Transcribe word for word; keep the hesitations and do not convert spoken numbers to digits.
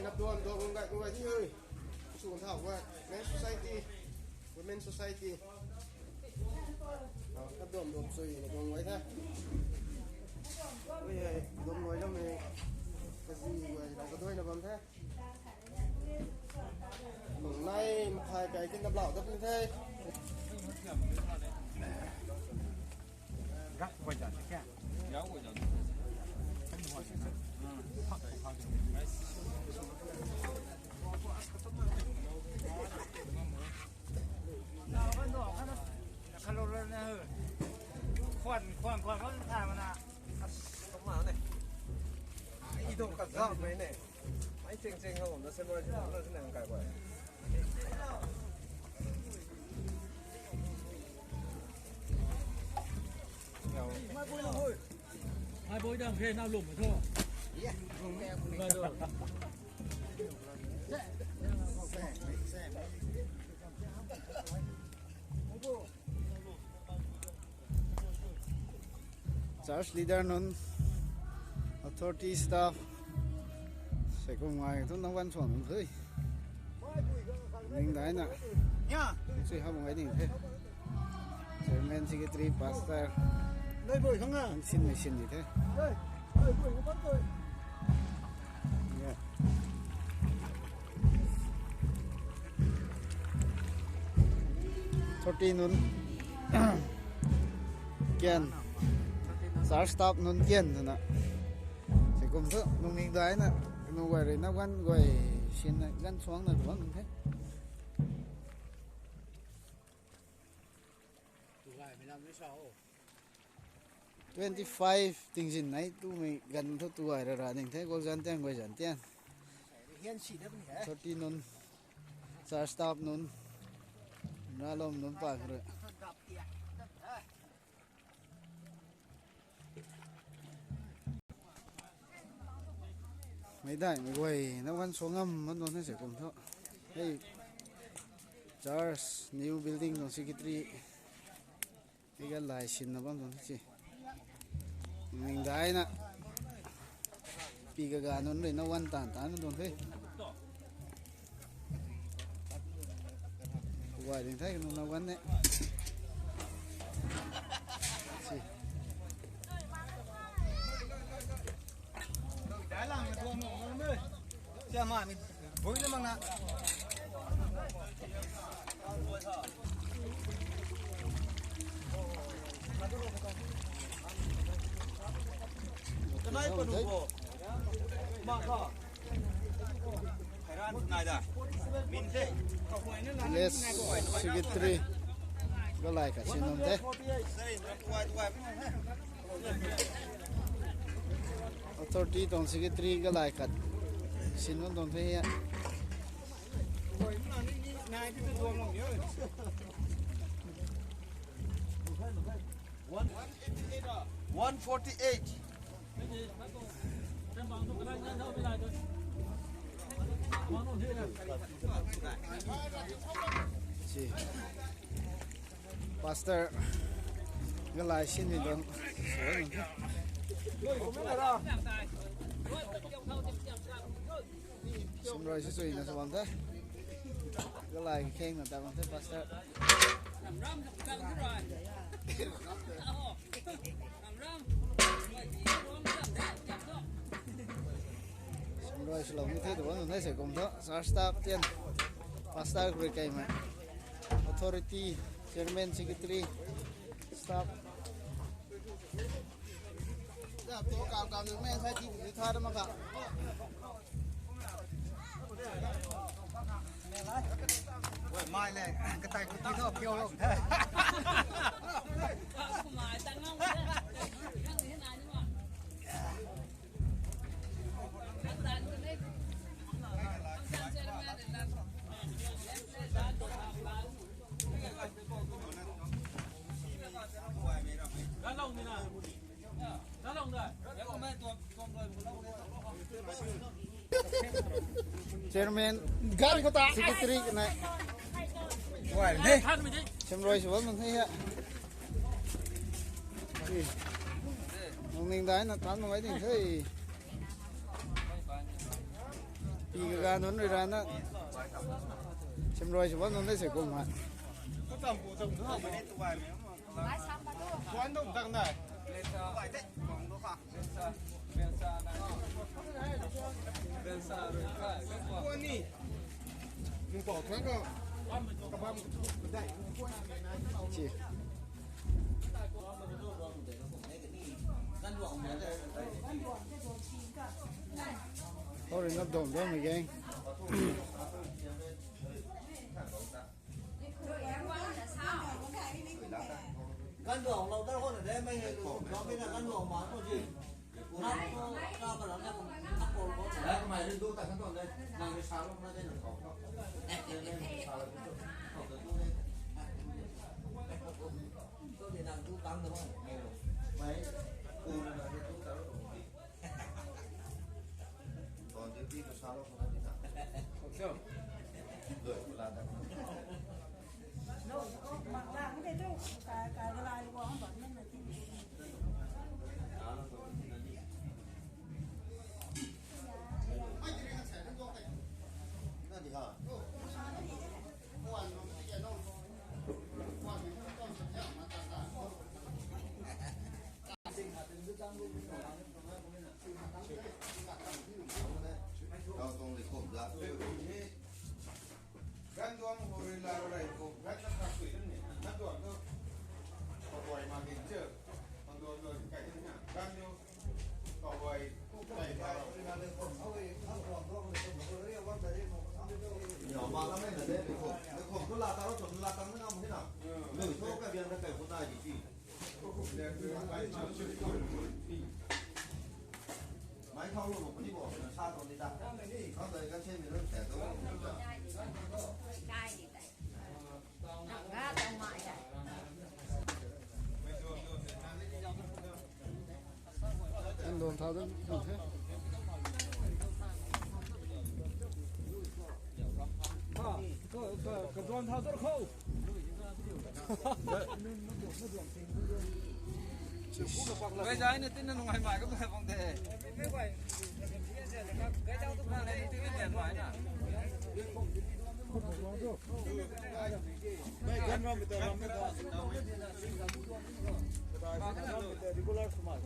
Nap duam duam gai gai ni oi. Su thau gai. Men society, women society. Nap duam duam sui na duam gai the. Oi hei, duam gai lam e. Kasi gai na ka doi na bam the. Nai mathai kai tin na blau dat ni the. Hai boi dang khe nau lum tho. Church leader nunc, authority staff, sei kum ngai thu nang van suang nunc thui. Ning dai na. Ya. Sei hap ngai ding the. Chairman, secretary, pastor. Nei boi khang a. Sin mei sin di the. Nei. Nei boi khang a. Ya. Thirty nunc kian, church staff nunc kian twna. Sei kum thu nung ning dai na, nu guay rui na gan guay sin na gan suang na duang the. Twenty five tingzin nai tumei gan thu tuai ra ra ding the, guak zan tian, guay zan tian. Thirty nunc, church staff nunc, ralom nunc pa kha rui. Meic dai mei guay na wan suang ngam man tuang the sei kum thu. Hei, church new building tuang secretary. Hei ga lai sin na bam tuang the si. Ning dai na. Pi kaga nunc rui na wan tan tan tuang the. Guay ding the nunc na wan ne. Si. Siama mi bui na mang na. Kanai panu bo. Ma kha. Hairan nai da. Min the. Village secretary. Galai khat sin nunc the. Authority tuang secretary galai khat sin nunc tuang the hei. One forty-eight. Si. Pastor galai sin ni dong. Sumroi si chui na sa bam the. Galai kheng na ta bam the, pastor. Sumroi si lou ni the, tu bam the sei kum thu. Church staff tian. Pastor khui kai ma. Authority, chairman, secretary, staff. Mai le, katai kuti tho, kiu lou the. Chairman, gari ko ta secretary kanei. Wai ne. Sumroi si bam nunc the ya. Nung ning dai na tan nung ai ding the. Pi ka Ganv nunc rui rana simrui sw bam nunc de se kum ha. Chi. Hori na dom dom again. Ganduang lou dar hona de, mei hei lu kum dam mei na ganduang ma ko ji. Nap ko ka ba lam na kum, nap ko ko. Lai kamei rin du ta kan tuang de, nang ri sa lou na de nang kau kau. Sa lou tu, kau tu de. Tu de nang du tang de bang. Mei, ku na nang du ta lou. Tuang de pi ko sa lou ko na de ta. Kau siu. Doi ko la ta. Kau tuang de kum da. Ganduang hori la rai ko, gan na kha sui ni. Ganduang tu. Kawai ma ke je. Ganduang tu kai ni na. Ganduang kawai. Kai kai. Yo, ma la mei na de, de ko. De ko, ko la ta ro, to la ta na ngam ni na. Lu so ka bian da kai ko na di ti. Mai thau lu puni bo, sa to ni ta. Kau doi kan se mi lu ta to. Kan don thau dun. Ha, ka, ka, ka don thau dun khou. Guys, ai na tin na nung hai mai ka mai bang de. Guys, ai na tin na lian mai na. Guys, gan ram ta ram ta. Regular smart.